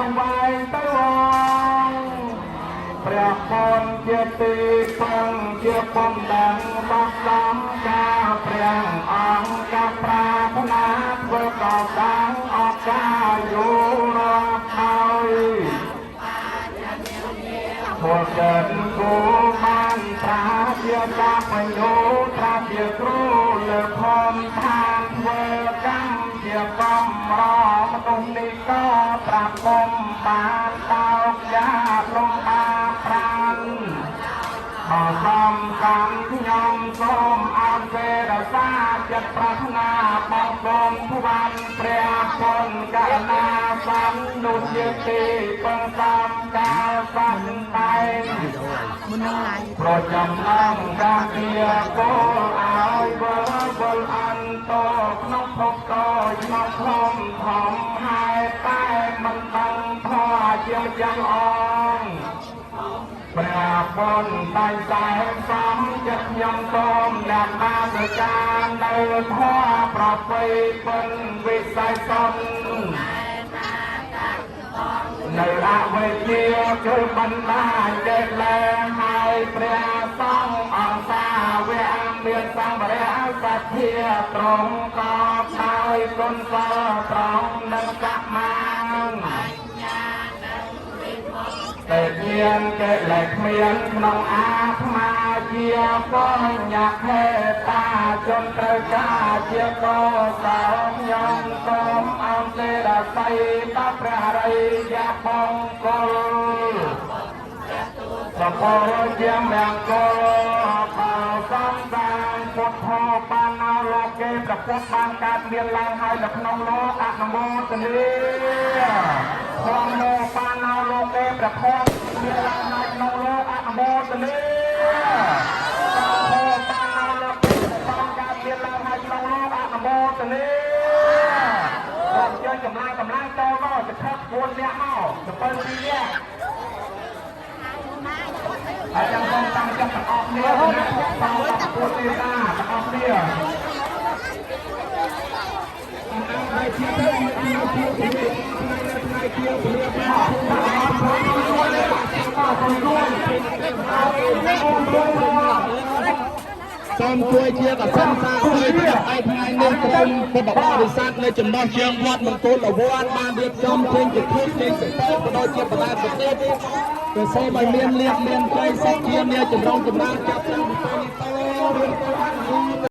ងវែងទៅអងព្រះបុណ្យជាទីពឹងជាបំដឹងបោះដំការព្រះអង្គការប្រាថ្នាធ្វើកសាងអកាយូររាប់ហើយពលកិនគូបានប្រាជាកាបញ្ញោត្រាជាគ្រូលើខំឋានធ្វើកម្មជាកំរមនុស្សនេះក៏ត្រាប់គុំបានតោកយ៉ាលំបាប្រានបើសំកម្មខ្ញុំសូមអោនសេរសាចិត្តប្រាថ្នាបងគុំថ្វាន់ព្រះគុណករណាសំនោះជាទីពឹងសំកាលសន្តែង មុននឹងឡាយ ប្រចាំឡងកាជាគោលឲ្យវើវល់អន្តោក្នុងភពតូចក្នុងធំធំហើយតែមិនដឹងធម៌ជាម្ចាស់អងព្រះបុណ្យតែងតែសំចិត្តខ្ញុំសូមអ្នកបានដោយការនៅធម៌ប្រពៃពិនវិស័យសុននៅអវិជ្ជាគឺបណ្ដាញចេះលែងហើយព្រះសង្ឃអង្គសាវៈមានសម្បរៈសទ្ធាត្រង់កបដោយគុណសលត្រង់និងសមាងតែមានកិលេសគ្មានក្នុងអាត្មាជាបញ្ញខេតាជនត្រូវការជាកោសលខ្ញុំសូមអោនទេរស័យដល់ព្រះរិយាបង្គលសពលជាមង្គលបើសំសាងពុទ្ធោបានអោលោកគេប្រពុតបានកើតមានឡើងហើយនៅក្នុងលោកអនុមោទនាធម្មោបានអោលោកគេប្រពុតមានឡើងហើយក្នុងលោកអនុមោទនាសង្ឃោបានអោលោកគេបានកើតមានឡើងហើយក្នុងលោកអនុមោទនាសូមអញ្ជើញកម្លាំងកម្លាំងចូលមកចខឹក4នាក់មកទៅ7នាក់ ហើយចាំសូមតាមចាំទាំងអស់គ្នាណាសូមដល់ពុទ្ធទេតាទាំងអស់គ្នា ថ្ងៃជាទៅថ្ងៃជាថ្ងៃជាពលាបានសូមជួយជាកសិនសាស្ត្រជាឯថ្ងៃនេះក្រុមពុទ្ធបរិស័ទនៅចំណោះជាងវត្តមង្គលវត្តបានរៀបចំចេញជាធូបចេញសតក៏ដូចជាបដាប្រទេសក៏សូមឲ្យមានលៀបមានជ័យសុខជាមានចម្រុងចម្រើនចាប់តាំងពីពេលនេះទៅរៀនទៅ